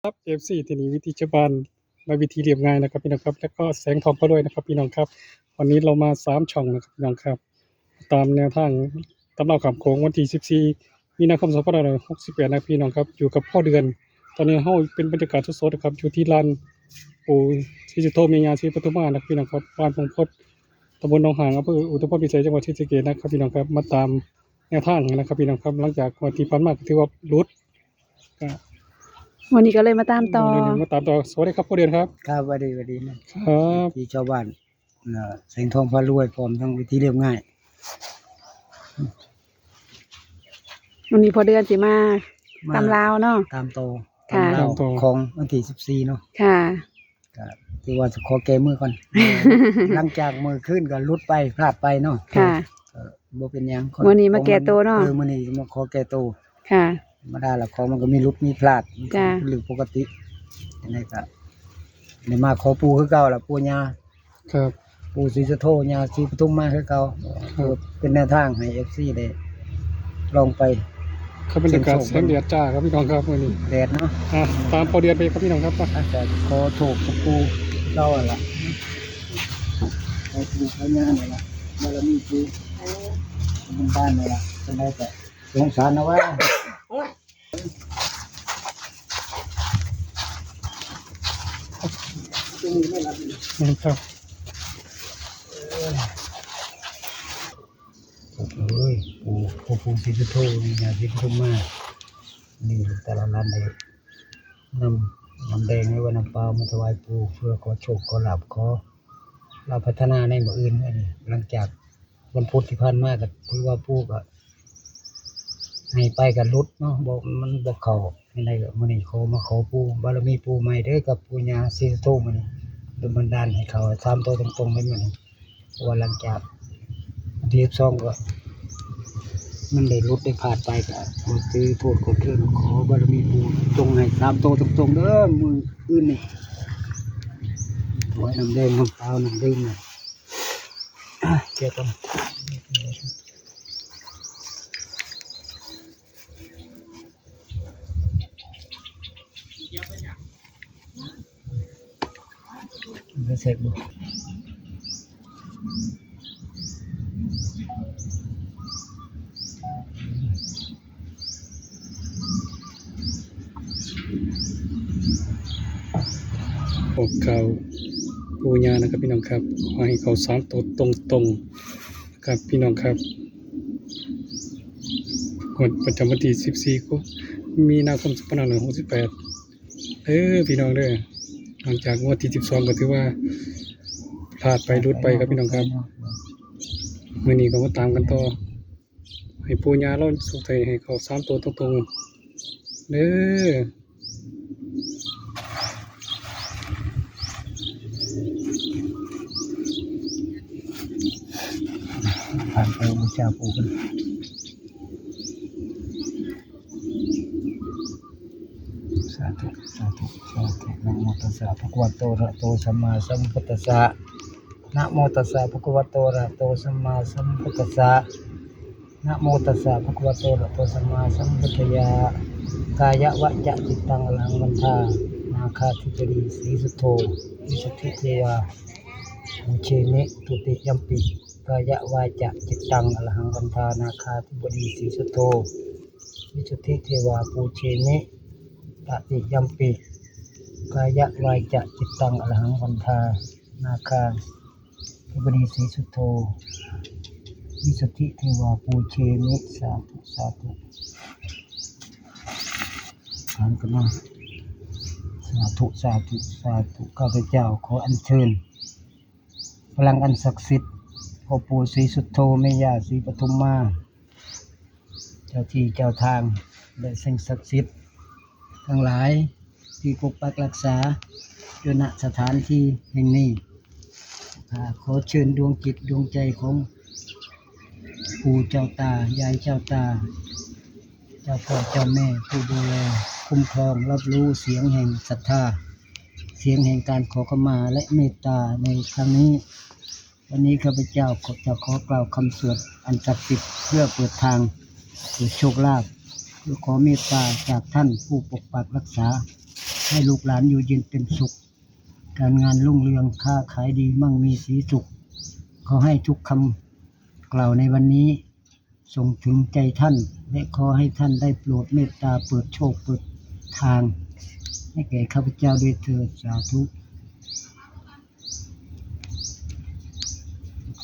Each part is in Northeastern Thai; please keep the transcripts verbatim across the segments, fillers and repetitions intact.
ครับ เอฟซี ที่นี่วิถีชาวบ้านและวิถีเรียบง่ายนะครับพี่น้องครับ แล้วก็แสงทองพารวยนะครับพี่น้องครับ วันนี้เรามาสามช่องนะครับพี่น้องครับ ตามแนวทางตำราข้ามโขงวันที่สิบสี่มีนาคมสองพันห้าร้อยหกสิบแปดนะครับพี่น้องครับ อยู่กับพ่อเดือน ตอนนี้เฮาเป็นบรรยากาศสดๆนะครับ อยู่ที่ลานปู่ศรีสุโธแม่ย่าศรีปทุมมานะครับพี่น้องครับ บ้านพงพด ตำบลหนองหาง อำเภออุทุมพรพิสัย จังหวัดศรีสะเกษนะครับพี่น้องครับ มาตามแนวทางนะครับพี่น้องครับ หลังจากงวดที่ผ่านมาก็ถือว่าหลุด ก็ วันนี้ก็เลยมาตามต่อ มาตามต่อ สวัสดีครับพ่อเดือนครับ ครับ สวัสดี สวัสดีนะ ครับ ที่ชาวบ้าน เอ่อ แสงทองพารวย พร้อมทั้งวิธีเรียบง่าย วันนี้พ่อเดือนสิมา มา ตามลาวเนาะ ตามต่อ ค่ะ ตามลาว ตามต่อ ของวันที่สิบสี่เนาะ ค่ะ ก็ถือว่าสิขอแก้มือก่อน หลังจากมื้อคืนก็หลุดไป พลาดไปเนาะ ค่ะ ก็บ่เป็นหยัง มื้อนี้มาแก้ตัวเนาะ เออ มื้อนี้มาขอแก้ตัว ค่ะ ธรรมดาละ ของมันก็มีหลุดมีพลาด จ้ะ เป็นเรื่องปกติ อันนี้ก็ได้มาขอปู่คือเก่าล่ะ ปู่ย่า ครับ ปู่ศรีสุโธ ย่าศรีปทุมมาคือเก่า ครับ เป็นแนวทางให้ เอฟซี ได้ลองไป ครับ บรรยากาศ เสี่ยงโชค แสงแดดจ้าครับพี่น้องครับ มื้อนี้ แดดเนาะ อ่ะ ตามพ่อเดือนไปครับพี่น้องครับ ไป อาจจะขอโชคกับปู่เก่าหั่นล่ะ ขอปู่ขอย่านี่ล่ะ บารมีปู่ บ้านนี่ล่ะ จั่งใด๋ก็สงสารนะว่า ครับ โอ้ย ปู่ ปู่ ปู่ศรีสุโธ ย่าศรีปทุมมา นี่แต่ละร้านเลย นำน้ำแดงหรือว่าน้ำเปล่ามาถวายปู่ เพื่อขอโชคขอลาภ ขอลาภพัฒนาในมื้ออื่น อันนี้ หลังจากวันพุธที่ผ่านมาก็ถือว่าปู่ก็ให้ไปก็หลุดเนาะ บ่ มันบ่เข้า จั่งใด๋ก็มื้อนี้ขอมาขอปู่ บารมีปู่ใหม่เด้อ กับปู่ย่าศรีสุโธ มื้อนี้ดลบันดาลให้เข้าสามตัวตรงๆเลยมื้อนี้ เพราะว่าหลังจากวันที่สิบสองก็ มันได้หลุดได้พลาดไปก็ขอถือโทษขอเคือง ขอบารมีปู่จงให้สามตัวตรงๆเด้อ มื้ออื่นนี่ ถวายน้ำแดงน้ำเปล่าน้ำดื่มนะ อ่ะ เจอกัน ไม่เสร็จบ่ บอกกล่าวปู่ย่านะครับพี่น้องครับ ขอให้เข้าสามตัวตรงๆครับพี่น้องครับ งวดประจำวันที่สิบสี่กุมภาพันธ์ มีนาคมสองพันห้าร้อยหกสิบแปด เด้อพี่น้องเด้อ หลังจากงวดที่สิบสองก็ถือว่าพลาดไปหลุดไปครับพี่น้องครับ มื้อนี้ก็มาตามกันต่อ ให้ปู่ย่าลาวโชคให้เข้าสามตัวตรงๆเด้อ ผ่านไปบูชาปู่กัน สาธุ สาธุ สาธุ นะโมตัสสะ ภะคะวะโต อะระหะโต สัมมาสัมพุทธัสสะ นะโมตัสสะ ภะคะวะโต อะระหะโต สัมมาสัมพุทธัสสะ นะโมตัสสะ ภะคะวะโต อะระหะโต สัมมาสัมพุทธัสสะ กายวาจาจิตตัง อะระหัง วันทา นาคาธิบดี ศรีสุโธ วิสุทธิเทวา ปูเชมิ ทุติยัมปิ กายวาจาจิตตัง อะระหัง วันทา นาคาธิบดี ศรีสุโธ วิสุทธิเทวา ปูเชมิ ตติยัมปิ กายวาจาจิตตัง อะระหัง วันทา นาคาธิบดี ศรีสุโธ วิสุทธิเทวา ปูเชมิ สาธุ สาธุ ถามกันนะ สาธุ สาธุ สาธุ ข้าพเจ้าขออัญเชิญ พลังอันศักดิ์สิทธิ์ พ่อปู่ศรีสุโธ แม่ย่าศรีปทุมมา เจ้าที่เจ้าทาง และสิ่งศักดิ์สิทธิ์ทั้งหลายที่ปกปักรักษาอยู่ ณ สถานที่แห่งนี้ ข้าขอเชิญดวงจิตดวงใจของปู่เจ้าตา ยายเจ้าตา เจ้าพ่อเจ้าแม่ผู้ดูแล คุ้มครอง รับรู้เสียงแห่งศรัทธา เสียงแห่งการขอขมาและเมตตาในครั้งนี้ วันนี้ข้าพเจ้าขอ จะขอกล่าวคำสวดอันศักดิ์สิทธิ์เพื่อเปิดทางสู่โชคลาภ เพื่อขอเมตตาจากท่านผู้ปกปักรักษา ให้ลูกหลานอยู่เย็นเป็นสุข การงานรุ่งเรือง ค้าขายดี มั่งมีสีสุข ขอให้ทุกคำกล่าวในวันนี้ ส่งถึงใจท่าน และขอให้ท่านได้โปรดเมตตาเปิดโชคเปิดทาง ให้แก่ข้าพเจ้าด้วยเถิด สาธุ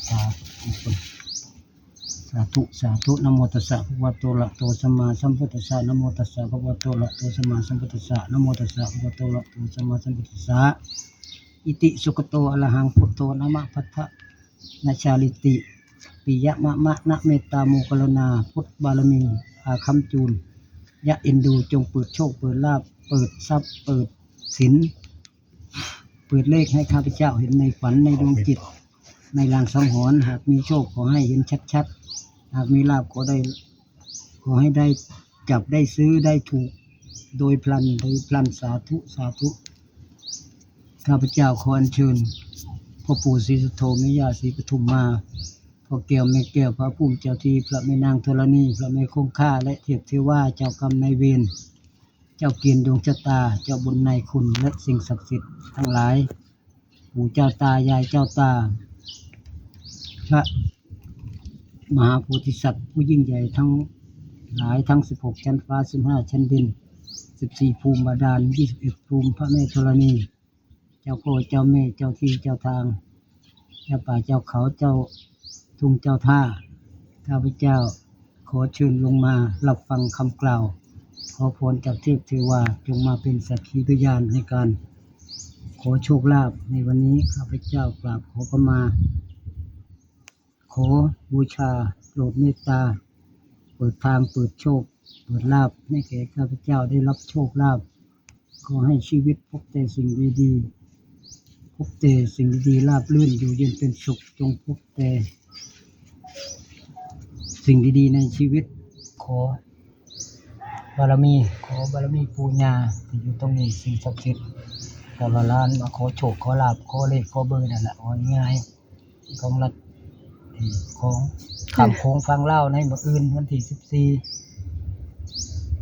สาธุ สาธุ สาธุ นะโมตัสสะ ภะคะวะโต อะระหะโต สัมมาสัมพุทธัสสะ นะโมตัสสะ ภะคะวะโต อะระหะโต สัมมาสัมพุทธัสสะ นะโมตัสสะ ภะคะวะโต อะระหะโต สัมมาสัมพุทธัสสะ อิติสุขโต อะระหัง พุทโธ นะมะ พัทธะ นะชาลิติ ปิยะมะมะ นะเมตตา โมคคัลลานา พุทธบารมี อาค้ำจูน ยะเอ็นดู จงเปิดโชค เปิดลาภ เปิดทรัพย์ เปิดสิน เปิดเลขให้ข้าพเจ้าเห็นในฝัน ในดวงจิต ในลางสังหรณ์ หากมีโชคขอให้เห็นชัดๆ หากมีลาภขอได้ ขอให้ได้จับได้ซื้อได้ถูก โดยพลัน โดยพลัน สาธุ สาธุ ข้าพเจ้าขออัญเชิญ พ่อปู่ศรีสุโธ แม่ย่าศรีปทุมมา พ่อแก้วแม่แก้ว พระภูมิเจ้าที่ พระแม่นางธรณี พระแม่คงคา และเทพเทวา เจ้ากรรมนายเวร เจ้าเกณฑ์ดวงชะตา เจ้าบุญนายคุณ และสิ่งศักดิ์สิทธิ์ทั้งหลาย ปู่เจ้าตา ยายเจ้าตา พระมหาโพธิสัตว์ผู้ยิ่งใหญ่ทั้งหลาย ทั้งสิบหกชั้นฟ้า สิบห้าชั้นดิน สิบสี่ภูมิบาดาล ยี่สิบเอ็ดภูมิพระแม่ธรณี เจ้าพ่อเจ้าแม่ เจ้าที่เจ้าทาง เจ้าป่าเจ้าเขา เจ้าทุ่งเจ้าท่า ข้าพเจ้าขอเชิญลงมารับฟังคำกล่าว ขอพรจากเทพเทวา จงมาเป็นสักขีพยานในการขอโชคลาภในวันนี้ ข้าพเจ้ากราบขอขมา ขอบูชา โปรดเมตตา เปิดทาง เปิดโชค เปิดลาภให้แก่ข้าพเจ้าได้รับโชคลาภ ขอให้ชีวิตพบแต่สิ่งดีๆ พบแต่สิ่งดีๆ ราบรื่น อยู่เย็นเป็นสุข จงพบแต่สิ่งดีๆ ในชีวิต ขอบารมี ขอบารมีปู่ย่าที่อยู่ตรงนี้ สิ่งศักดิ์สิทธิ์ ตลอดล้านมาขอโชค ขอลาภ ขอเลข ขอเบอร์นั่นแหละ เอาง่ายๆ ของรัฐ เอ่อ ของข้ามโขงฝั่งลาวในมื้ออื่น วันที่สิบสี่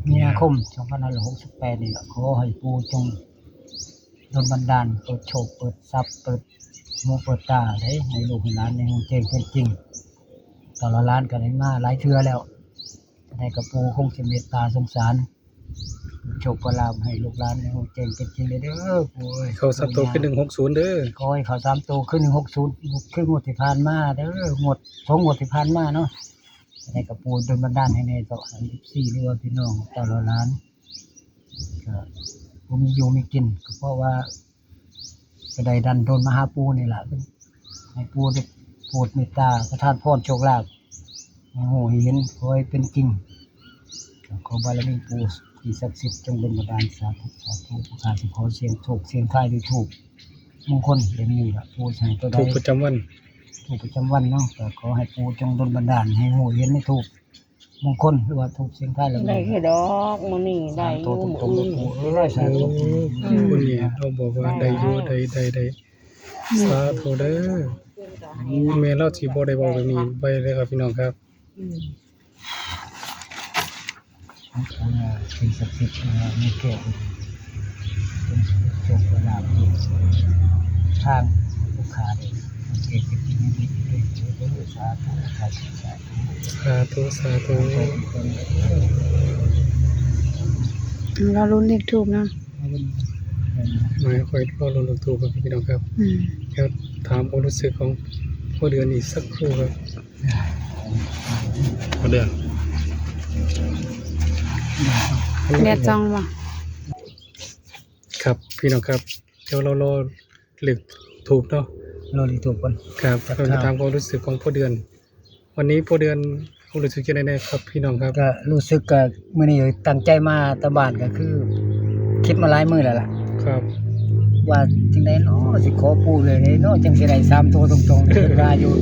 มีนาคม สองพันห้าร้อยหกสิบแปด นี่แหละ ขอให้ปู่จงดลบันดาล เปิดโชค เปิดทรัพย์ เปิดหูเปิดตา ได้ให้ลูกให้หลานได้ฮู้แจ้งเป็นจริง ตลอดล้านก็ได้มาหลายเทื่อแล้ว ได้กับปู่คงจะเมตตาสงสาร โชคประลาภให้ลูกหลานได้ฮู้แจ้งเป็นจริงเลยเด้อปู่เอ้ย เข้าสามตัวคือหนึ่งหกศูนย์เด้อ ขอให้เข้าสามตัวคือหนึ่งหกศูนย์ คืองวดที่ผ่านมาเด้อ งวดสองงวดที่ผ่านมาเนาะ ให้กับปู่ดลบันดาลให้แน่ ก็ให้ เอฟซี หรือว่าพี่น้องตลอดล้าน ก็บ่มีอยู่มีกิน ก็เพราะว่า ก็ได้ดันด้นมาหาปู่นี่ล่ะ ให้ปู่ได้โปรดเมตตาประทานพรโชคลาภ ให้ฮู้ให้เห็น ขอให้เป็นจริง ขอบารมีปู่ที่ศักดิ์สิทธิ์จงดลบันดาล สาธุ สาธุ ข้าสิขอเสี่ยงโชคเสี่ยงทายด้วยธูปมงคล เล่มนี้ล่ะ ปู่สิให้ตัวใด ธูปประจำวัน ธูปประจำวันเนาะ ก็ขอให้ปู่จงดลบันดาล ให้ฮู้เห็นในธูปมงคล หรือว่าธูปเสี่ยงทายเล่มนี้ ได้คือดอก มื้อนี้ได้อยู่ สามตัวตรงๆ มื้ออื่น ปู่เอ้ย สาธุ อืม คนนี้เราบอกว่าได้อยู่ ได้ ได้ ได้ สาธุเด้อ แม่เราสิบ่ได้บอกแบบนี้ไปเลยครับพี่น้องครับ อืม ขอบคุณนะ สิ่งศักดิ์สิทธิ์นะ มีแก้ว เป็นโชคลาภทางลูกค้าเด้อ เอกเป็นจริงนิมิตเด้อ สาธุ สาธุ สาธุ สาธุ สาธุ เรารุ่นเลขธูปเนาะ ไม่ค่อยรอดลงถูกครับพี่น้องครับ อืม เดี๋ยวถามความรู้สึกของพ่อเดือนอีกสักครู่ครับ พ่อเดือน แดดจ้องบ่ ครับ พี่น้องครับ เดี๋ยวเรารอเลขธูปเนาะ รอเลขธูปก่อน ครับ ครับ เราจะถามความรู้สึกของพ่อเดือน วันนี้พ่อเดือนรู้สึกจั่งใดแน่ครับพี่น้องครับ ก็รู้สึกก็มื้อนี้ตั้งใจมาแต่บ้านก็คือ คิดมาหลายมื้อแล้วล่ะ ครับ ว่าจั่งใดน้อ สิขอปู่เลยเนาะ จั่งสิได้สามตัวตรงๆ คิดว่าอยู่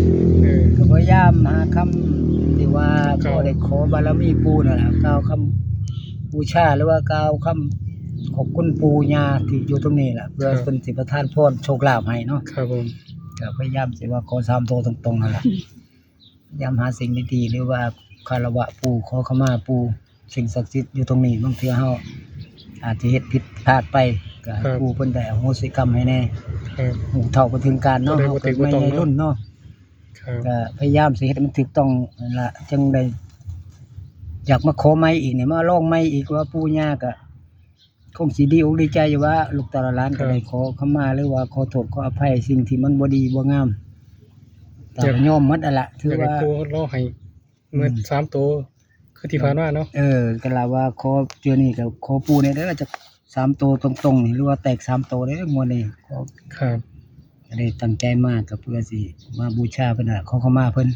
เออ ก็พยายามหาคำที่ว่า ครับ พอได้ขอบารมีปู่นั่นล่ะ กล่าวคำบูชา หรือว่ากล่าวคำขอบคุณปู่ย่าที่อยู่ตรงนี้ล่ะ เพื่อ ครับ เพิ่นสิประทานพรโชคลาภให้เนาะ ครับผม ก็พยายามสิว่าขอสามตัวตรงๆ นั่นล่ะ พยายามหาสิ่งดีๆ หรือว่าคารวะปู่ ขอขมาปู่ สิ่งศักดิ์สิทธิ์อยู่ตรงนี้ บางเทื่อเฮาอาจจะเฮ็ดผิดพลาดไป ก็ให้ ครับ ปู่เพิ่นได้อโหสิกรรมให้แน่ ครับ ฮู้เฒ่าบ่ถึงการเนาะ ผู้ใดบ่ถืกบ่ต้องเนาะ เฮาเกิดมาใหญ่รุ่นเนาะ ครับ ก็พยายามสิเฮ็ดให้มันถูกต้องนั่นล่ะ จั่งได้อยากมาขอใหม่อีกนี่ มาลองใหม่อีก ว่าปู่ย่าก็คงสิดีอกดีใจอยู่ว่า ลูกเต้าหลานก็ ครับ ได้ขอขมา หรือว่าขอโทษขออภัยสิ่งที่มันบ่ดีบ่งาม แต่ อยาก ก็ยอมหมดนั่นล่ะ ถือ อยากให้ ว่า ปู่รอให้ เมื่อ อืม สามตัว คือที่ผ่านมาเนาะ เออ ก็ลาว่าขอเทื่อนี้ก็ขอปู่แน่เด้อ จักสามตัวตรงๆนี่ หรือว่าแตกสามตัวเด้องวดนี้ ขอ ครับ ก็ได้ตั้งใจมาก็เพื่อสิมาบูชาเพิ่นน่ะ ขอขมาเพิ่น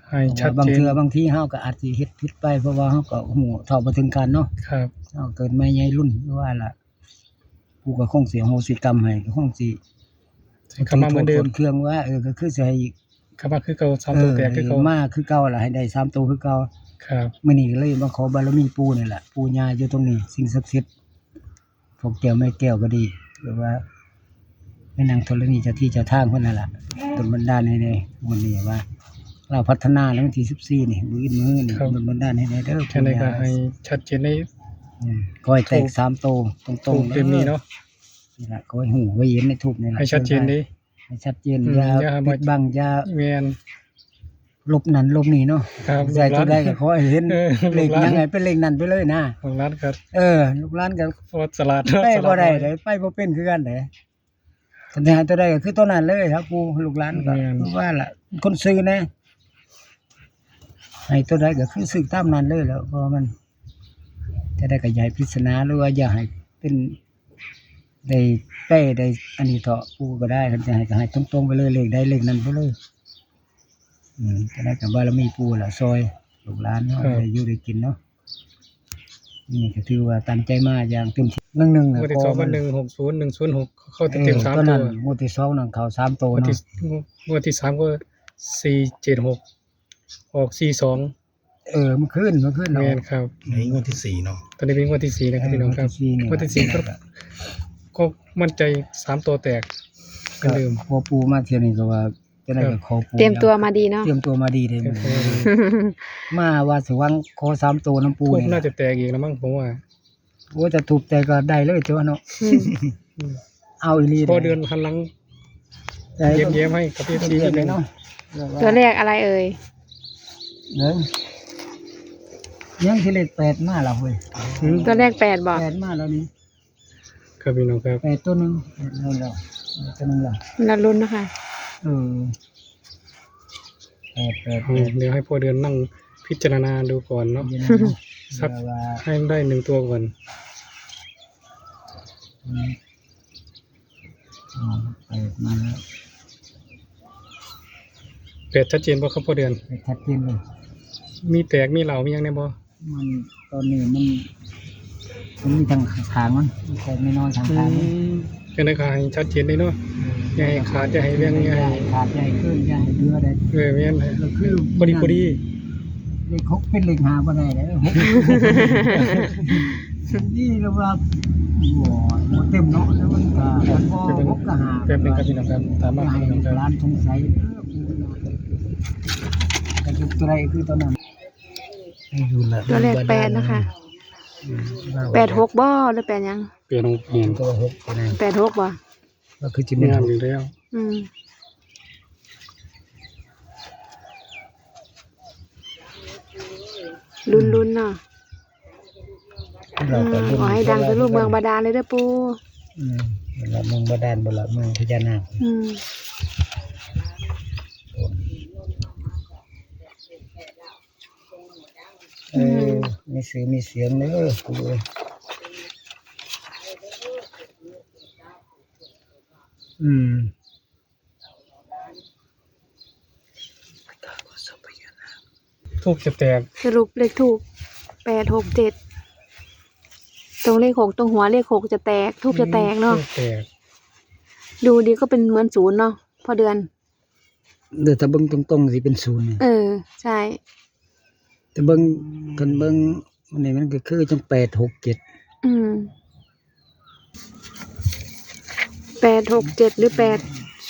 ให้ เพราะว่า ชัดเจน บางเทื่อบางทีเฮาก็อาจสิเฮ็ดผิดไป เพราะว่าเฮาก็ฮู้เฒ่าบ่ถึงการเนาะ ครับ เฮาเกิดมาใหญ่รุ่น คือว่าล่ะ ปู่ก็คงสิอโหสิกรรมให้ ก็คงสิ ให้เข้ามาเหมือนเดิม โทษโทษเครื่องว่า เออ ก็คือสิให้ เข้ามาคือเก่า สามตัวแตกคือเก่า เออ มาคือเก่าล่ะ ให้ได้สามตัวคือเก่า ครับ มื้อนี้ก็เลยมาขอบารมีปู่นี่แหละ ปู่ย่าอยู่ตรงนี้ สิ่งศักดิ์สิทธิ์ พวกแก้วแม่แก้วก็ดี หรือว่าแม่นางธรณีเจ้าที่เจ้าทางเพิ่นนั่นล่ะ ดลบันดาลให้แน่ มื้อนี้ว่า ลาวพัฒนาแล้ววันที่สิบสี่นี่ มื้ออื่นมื้อนี่ ครับ ดลบันดาลให้แน่เด้อ จั่งใดก็ ปู่ย่า ให้ชัดเจนใน อืม ขอให้แตก ธูป สามตัวตรงๆ ธูปเล่มนี้เนาะ เด้อ นี่ล่ะ ขอให้ฮู้ให้เห็นในธูปนี่ล่ะ ให้ชัดเจนเด้ ให้ชัดเจน อืม อย่า อย่าให้ ปิดบัง อย่า แม่น ลบนั่นลบนี่เนาะ ครับ ใส่ตัวใดก็ขอให้เห็น เออ เลขหยัง ลูกหลาน ให้เป็นเลขนั้นไปเลยนะ ลูกหลานก็ เออ ลูกหลานก็ ว่าฉลาดเนาะ แปลบ่ได้ ฉลาด เด้ ไปบ่เป็นคือกันเด้ คันสิให้ตัวใดก็คือตัวนั้นเลยครับ ปู่ ลูกหลานก็ แม่น คือว่าล่ะ คนซื่อแน่ ให้ตัวใดก็คือซื้อตามนั้นเลยแหล้ว เพราะว่ามัน จะได้ขยายปริศนา หรือว่าอย่าให้เป็น ได้แปลได้อันนี้เถาะ ปู่ก็ได้ คันจะให้ก็ให้ตรงๆไปเลย เลขใดเลขนั้นไปเลย อืม จะได้กับบารมีปู่ล่ะ ซอยลูกหลานเนาะ ครับ ได้อยู่ได้กินเนาะ นี่ก็ถือว่าตั้งใจมาอย่างเต็มที่ หนึ่งหนึ่ง งวดที่สอง ขอ ก็ หนึ่งหกศูนย์ หนึ่งศูนย์หก เข้าเต็มๆ เออ สาม ตัว ตัวนั้น งวดที่สองนั่นเข้าสามตัว งวดที่ เนาะ งวดที่สามก็ สี่เจ็ดหก ออก สี่สอง เออ เมื่อคืน เมื่อคืนเนาะ แม่นครับ อันนี้งวดที่สี่เนาะ ตอนนี้เป็นงวดที่สี่นะครับ เออ พี่น้องครับ งวดที่สี่นี่ งวดที่สี่ แหละ ก็ ก็มั่นใจสามตัวแตกเหมือนเดิม ก็พอปู่มาเที่ยวนี้ก็ว่า จะได้ ครับ ก็ขอปู่ เตรียมตัวมาดีเนาะ เตรียมตัวมาดีเลย เตรียมตัวมาดี มาว่าสิหวังขอสามตัวนำปู่ ทูป นี่ น่าจะแตกอีกแล้วมั้งผมว่า โอ้ จะทูปแตกก็ได้เลยตัวเนาะ อืม อืม เอาอีหลี พ่อเดือนหันหลัง ได้ เยี่ยมๆให้กับพี่ เยี่ยมๆ นิดนึง เนาะ ตัวเลขอะไรเอ่ย เดี๋ยว ยังที่เลขแปดมาแล้วเว้ย อืม ตัวเลขแปดบ่ แปดมาแล้วนี่ ครับพี่น้องครับ แปดตัวหนึ่ง นั่นแหละ ตัวหนึ่งแหละ นัดลุ้นนะคะ เออ แปด แปด อืม แปด เดี๋ยวให้พ่อเดือนนั่งพิจารณาดูก่อนเนาะ พิจารณาเนาะ สัก เผื่อว่า ให้ได้หนึ่งตัวก่อน อืม อ๋อ แปดมาแล้ว แปดชัดเจนบ่ครับพ่อเดือน แปดชัดเจนเลย มีแตกมีเหล่ามีหยังแน่บ่ มัน ตอนนี้มัน มันมีทางทางมัน มันแตกน้อยๆ ทางทางมัน อืม จั่งใด๋ก็ให้ชัดเจนเลยเนาะ เออ อย่าให้ขาด อย่าให้เวียง อย่าให้ อย่าให้ขาด อย่าให้เกิน อย่าให้เหลือได้ เออ แม่น ก็คือ พอดี พอดี เลขหกเป็นเลขห้าบ่ได้เด้อ หก นี่เรียกว่า บ่ บ่เต็มเนาะ แล้วมันก็ มันบ่ แป๊บนึง หกกับห้า แป๊บนึงครับพี่น้องครับ ตามมา อย่าให้ พี่น้องครับ ลูกหลานสงสัยเด้อ ปู่ย่า กระจุกตัวใดคือตัวนั้น ตัวเลขแปดนะคะ อืม แปดหกบ่ หรือแปดหยัง แปดหก แม่น ตัวหกตัวนั้น แปดหกบ่ ก็คือจะเป็น งามอยู่แล้ว อืม ลุ้นๆเนาะ เราก็ อืม ลุ้น ขอให้ดังทะลุเมืองบาดาลเลยเด้อปู่ อืม นั่นล่ะเมืองบาดาล บ่ล่ะเมืองพญานาค อืม เออ อืม มีชื่อมีเสียงเด้อปู่เอ้ย อืม ธูปจะแตก สรุปเลขธูป แปดหกเจ็ด ตรงเลขหก ตรงหัวเลขหกจะแตก ธูปจะแตกเนาะ ธูปแตก ดูดีก็เป็นเหมือนศูนย์เนาะ พ่อเดือน เดี๋ยวถ้าเบิ่งตรงๆสิเป็นศูนย์นี่ เออ ใช่ แต่เบิ่ง คันเบิ่งอันนี้มันก็คือจั่งแปดหกเจ็ด อืม แปดหกเจ็ด หรือ แปด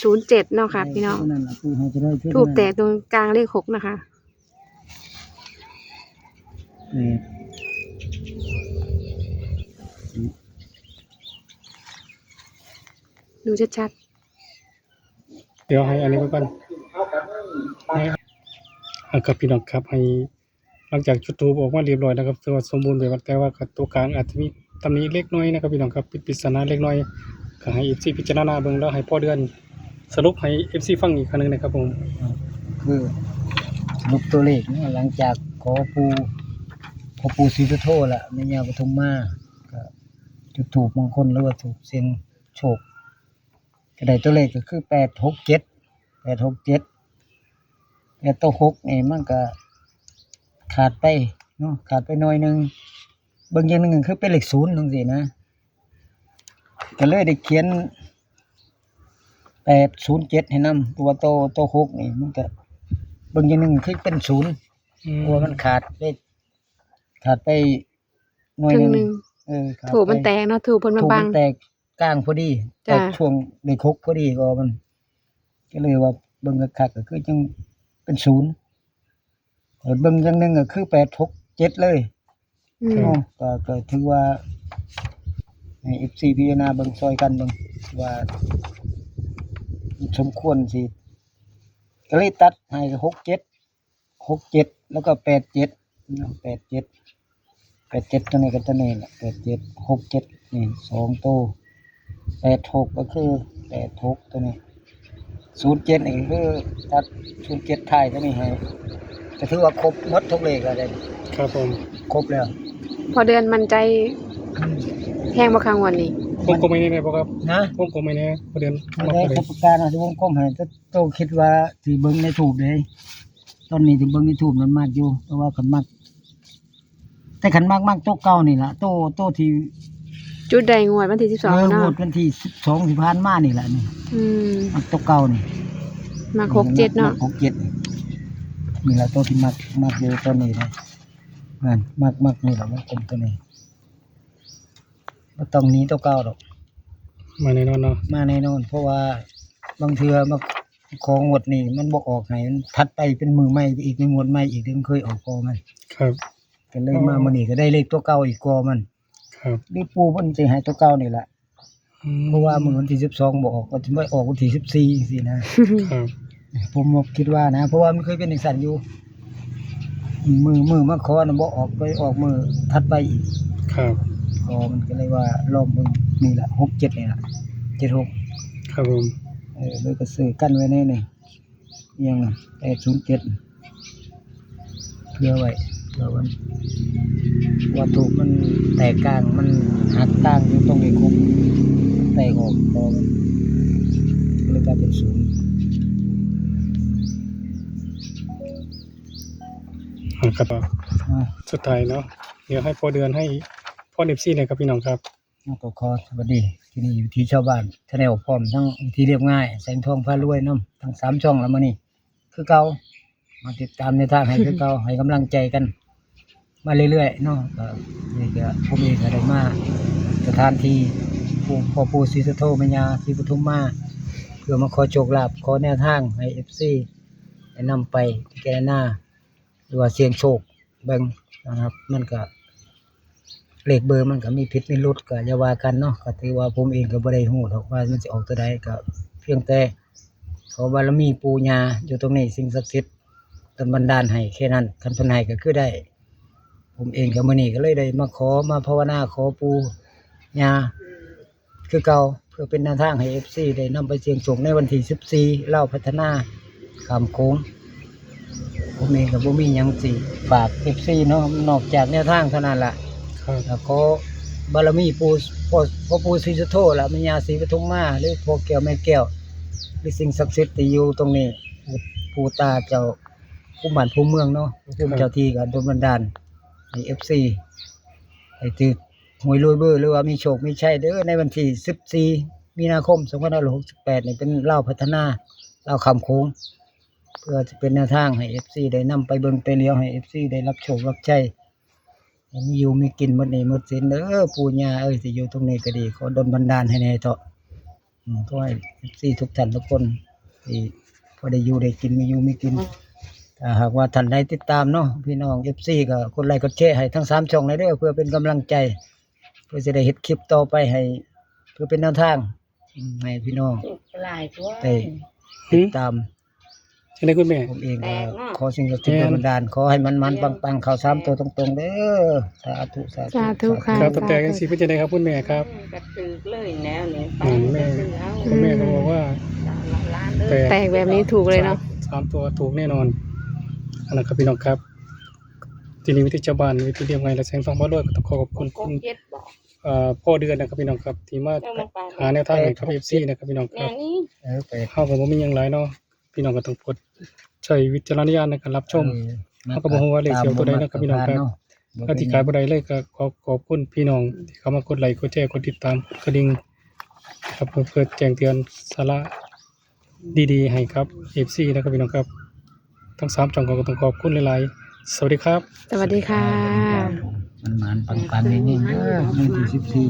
ศูนย์เจ็ด เนาะค่ะพี่น้อง เท่านั้นล่ะ ปู่ให้จะได้เท่านั้น ธูปแตกตรงกลางเลขหกนะคะ แปด อืม อืม ดูชัดๆ เดี๋ยวให้อันนี้ไว้ก่อน ให้ อ่ะครับพี่น้องครับ ให้ หลังจากจุดธูปออกมาเรียบร้อยนะครับ ถือว่าสมบูรณ์แบบ แต่ว่าก็ตัวกลางอาจจะมีตำหนิเล็กน้อยนะครับพี่น้องครับ เป็นปริศนาเล็กน้อย ก็ให้เอฟซีพิจารณาเบิ่ง แล้วให้พ่อเดือนสรุปให้เอฟซีฟังอีกครั้งหนึ่งนะครับผม คือสรุปตัวเลขเนาะ หลังจากขอปู่ ขอปู่ศรีสุโธละแม่ย่าปทุมมา ก็จุดธูปมงคลหรือว่าธูปเสี่ยงโชค ก็ได้ตัวเลขก็คือ แปดหกเจ็ด แปดหกเจ็ด แต่ตัวหกนี่มันก็ขาดไปเนาะ ขาดไปหน่อยหนึ่ง เบิ่งอย่างหนึ่งก็คือเป็นเลขศูนย์จังซี้นะ ก็เลยได้เขียน แปดศูนย์เจ็ด ให้นำ ตัว ตัว ตัวหกนี่มันก็ เบิ่งอย่างหนึ่งคือเป็นศูนย์ อืม เพราะว่ามันขาดไป ขาดไปหน่อยหนึ่ง ครึ่งหนึ่ง เออ ขาด ธูปมัน ไป แตกเนาะ ธูปเพิ่นมา ธูปมัน บัง แตกกลางพอดี จ้ะ แตกช่วงเลขหกพอดี ก็มัน ก็เลยว่าเบิ่งคักๆ ก็คือจังเป็นศูนย์ แต่เบิ่งอย่างหนึ่งก็คือ แปดหกเจ็ด เลย อืม เนาะ ก็ ก็ถือว่าให้เอฟซีพิจารณาเบิ่งซอยกันเบิ่งว่าสมควรสิ ก็เลยตัดให้ หกเจ็ด หกเจ็ด แล้วก็ แปดเจ็ด เนาะ แปดเจ็ด แปดเจ็ด ตัวนี้กับตัวนี้แหละ แปดเจ็ด หกเจ็ด นี่สองตัว แปดหก ก็คือ แปดหก ตัวนี้ ศูนย์เจ็ด นี่คือตัด ศูนย์เจ็ด ท้ายตัวนี้ให้ ก็ถือว่าครบหมดทุกเลขแล้วเด้ ครับผม ครบแล้ว พ่อเดือนมั่นใจ อืม แฮงบ่คะงวดนี้ วงกลมให้แน่บ่ครับ นะ วงกลมให้แน่ พ่อเดือน เอาได้ มา ครับ ประกาศนะ วงกลมให้ โตคิดว่าสิเบิ่งในธูปเด้ ตอนนี้สิเบิ่งในธูปนั้นมักอยู่ แต่ว่าคันมัก แต่คันมัก มักโตเก่านี่ล่ะ โต โตที่ จุดได้งวดวันที่สิบสอง เออ เนาะ งวดวันที่สิบสองที่ผ่านมานี่ล่ะนี่ อืม มักโตเก่านี่ มักหกเจ็ดเนาะ มักหกเจ็ดนี่ นี่ล่ะโตที่มัก มักอยู่ตอนนี้นะ นั่น มัก มักนี่ล่ะ วงกลมตัวนี้ บ่ต้องหนีตัวเก่าดอก มาแน่นอนเนาะ มาแน่นอน เพราะว่าบางเทื่อมาของงวดนี้มันบ่ออกให้ มันถัดไปเป็นมื้อใหม่อีก เป็นงวดใหม่อีก ที่มันเคยออกก่อมัน ครับ ก็เลยมา อ๋อ มื้อนี้ก็ได้เลขตัวเก่าอีกก่อมัน ครับ หรือปู่เพิ่นสิให้ตัวเก่านี่ล่ะ อืม เพราะว่ามื้อวันที่สิบสองบ่ออก ก็สิมาออกวันที่สิบสี่จังซี้นะ ครับ ผมคิดว่านะ เพราะว่ามันเคยเป็นจังซั่นอยู่ มื้อ มื้อมาขอน่ะบ่ออก ไปออกมื้อถัดไปอีก ครับ ก็มันก็เลยว่าลองเบิ่งนี่ล่ะ หกเจ็ด นี่ล่ะ เจ็ดหก ครับผม เออ เลยก็ซื้อกันไว้แน่นี่ อิหยังน่ะ แปดศูนย์เจ็ด เผื่อไว้ เผื่อไว้ ว่าธูปมันแตกกลาง มันหักต่างอยู่ตรงนี้ครบ แตกออก พอมัน ก็เลยกลายเป็นศูนย์ อ่า ครับ อ่า สุดท้ายเนาะ เดี๋ยวให้พ่อเดือนให้พร เอฟซี หน่อยครับพี่น้องครับ ก็ขอสวัสดีที่นี่ วิถีชาวบ้าน Channel พร้อมทั้งวิถีเรียบง่าย แสงทองพารวยนำ ทั้งสามช่องละมื้อนี้ คือเก่า มาติดตามแนวทางให้คือเก่า ให้กำลังใจกันมาเรื่อยๆเนาะ ก็นี่ก็ผมเองก็ได้มาสถานที่ปู่ พ่อปู่ศรีสุโธ แม่ย่าศรีปทุมมา เพื่อมาขอโชคลาภ ขอแนวทางให้ เอฟซี ได้นำไปพิจารณา หรือว่าเสี่ยงโชคเบิ่งนะครับ มันก็ เลขเบอร์มันก็มีผิดมีหลุด ก็อย่าว่ากันเนาะ ก็ถือว่าผมเองก็บ่ได้ฮู้ดอกว่ามันสิออกตัวใด ก็เพียงแต่ขอบารมีปู่ย่าอยู่ตรงนี้ สิ่งศักดิ์สิทธิ์ดลบันดาลให้แค่นั้น คันเพิ่นให้ก็คือได้ ผมเองก็มื้อนี้ก็เลยได้มาขอ มาภาวนาขอปู่ย่า คือเก่า เพื่อเป็นแนวทางให้ เอฟซี ได้นำไปเสี่ยงโชคในวันที่สิบสี่ ลาวพัฒนาข้ามโขง ผมเองก็บ่มีหยังสิฝาก เอฟซี เนาะ นอกจากแนวทางเท่านั้นล่ะ ครับ แล้วขอบารมีปู่ พ่อ พ่อปู่ศรีสุโธ และแม่ย่าศรีปทุมมา หรือพ่อแก้วแม่แก้ว หรือสิ่งศักดิ์สิทธิ์ที่อยู่ตรงนี้ ปู่ตาเจ้า ภูมิบ้านภูมิเมืองเนาะ ภูมิ ครับ เจ้าที่ก็ดลบันดาลให้ เอฟซี ให้ถืกหวยรวยเบอร์ หรือว่ามีโชคมีชัยเด้อ ในวันที่สิบสี่ มีนาคม สองพันห้าร้อยหกสิบแปด นี่เป็นลาวพัฒนา ลาวข้ามโขง เพื่อจะเป็นแนวทางให้ เอฟซี ได้นำไปเบิ่งไปเหลียว ให้ เอฟซี ได้รับโชครับชัย ให้มีอยู่มีกินหมดหนี้หมดสินเด้อ ปู่ย่าเอ้ย ที่อยู่ตรงนี้ก็ดี ขอดลบันดาลให้แน่เถาะ อืม ขอให้ เอฟซี ทุกท่านทุกคน ที่พอได้อยู่ได้กิน มีอยู่มีกิน ถ้าหากว่าท่านใดติดตามเนาะ พี่น้อง เอฟซี ก็กดไลค์กดแชร์ให้ทั้งสามช่องเลยเด้อ เพื่อเป็นกำลังใจ เพื่อจะได้เฮ็ดคลิปต่อไปให้ เพื่อเป็นแนวทาง ให้พี่น้อง ถูกหลายตัว ได้ หืม ตาม จังได๋คุณแม่ ผมเอง แต ก็ กเนาะ ขอสิ่งศักดิ์สิทธิ์ แม่น ดลบันดาล ขอให้มันมันปังปังๆ เข้าสามตัวตรงๆ เด้อ สาธุ สาธุ สาธุค่ะ ครับ แต่แตกจังซี่เป็นจังได๋ครับคุณแม่ครับ อืมก็ถือเลยแนวนี้ไป อืมแม่ ก็คือเอา คุณแม่ก็บอกว่า หลาน แตก แตกแบบนี้ถูกเลยเนาะ สามตัวถูกแน่นอนนะครับพี่น้องครับ ที่นี่วิธีชาวบ้านวิธีเรียบง่ายและแสงทองพารวยก็ต้องขอขอบคุณ ก คุณ เจ็ดบอก เอ่อพ่อเดือนนะครับพี่น้องครับ ที่มา เจ้ามาปาด หาแนวทางให้กับ เอฟซี นะครับพี่น้องค แม่ รับ นี่ เออไป เฮาก็บ่มีหยังหลายเนาะพี่น้องก็ต้องโปรดใช้วิจารณญาณในการรับชม เออ เฮาก็บ่ฮู้ว่าเลขสิออกตัวใดเนาะครับพี่น้องครับ เนาะ ก็สิขายบ่ได้เลยก็ขอขอบคุณพี่น้องที่เข้ามากดไลค์กดแชร์กดติดตามกดกระดิ่งครับเพื่อเพื่อแจ้งเตือนสาระดีๆให้ครับ เอฟซี นะครับพี่น้องครับ ทั้งสามช่องก็ต้องขอบคุณหลายๆ สวัสดีครับ สวัสดีค่ะ มันมันปังปังๆ อย่างนี้เด้อ วันที่สิบสี่